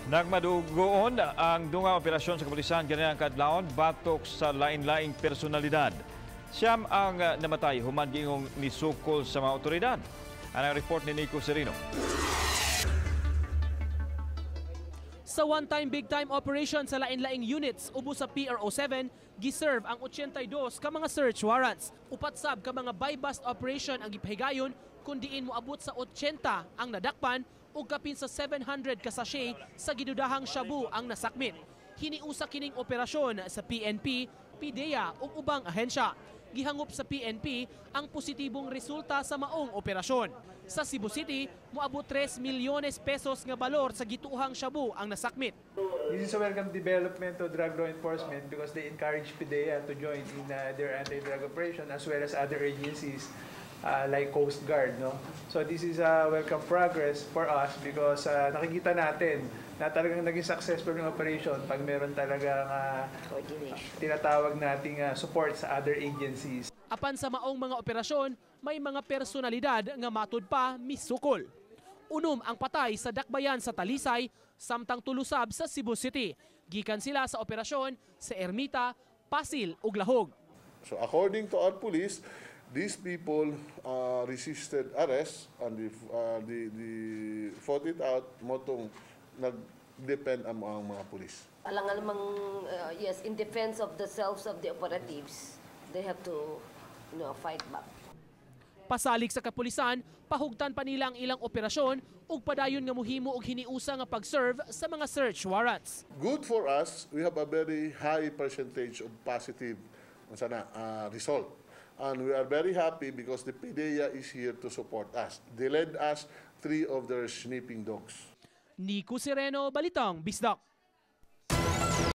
Nagmadugoon ang dungang operasyon sa kapulisan ganinang kadlawon batok sa lain-laing personalidad. 9 ang namatay human giingong nisukol sa mga otoridad. Ang report ni Nico Serino. Sa one-time big-time operation sa lain-laing units ubos sa PRO7, giserve ang 82 ka mga search warrants. 4 sab ka mga buy-bust operation ang gipahigayon kun diin moabot sa 80 ang nadakpan ug kapin sa 700 ka sachet sa gidudahang shabu ang nasakmit. Hiniusa kining operasyon sa PNP, PDEA ug ubang ahensya. Gihangop sa PNP ang positibong resulta sa maong operasyon. Sa Cebu City, moabot 3 milyones pesos nga balor sa gituohang shabu ang nasakmit. This is a welcome development to drug law enforcement because they encourage PDEA to join in their anti-drug operation as well as other agencies like Coast Guard. No? So this is a welcome progress for us because nakikita natin na talagang naging successful yung operation pag meron talagang tinatawag nating support sa other agencies. Apan sa maong mga operasyon, may mga personalidad nga matud pa misukol. 6 ang patay sa dakbayan sa Talisay, samtang 3 sab sa Cebu City. Gikan sila sa operasyon sa Ermita, Pasil ug Lahog. So according to our police, these people resisted arrest and the fought it out mao tong nag-depend ang mga pulis. Alangan namang, yes, in defense of the selves of the operatives, they have to fight back. Pasalig sa kapulisan, pahugtan pa nila ang ilang operasyon ug padayon nga muhimo og hiniusa nga pag-serve sa mga search warrants. Good for us, we have a very high percentage of positive sana, result. And we are very happy because the PDEA is here to support us. They led us three of their sniffing dogs. Nico Sereno, Balitang Bisdak.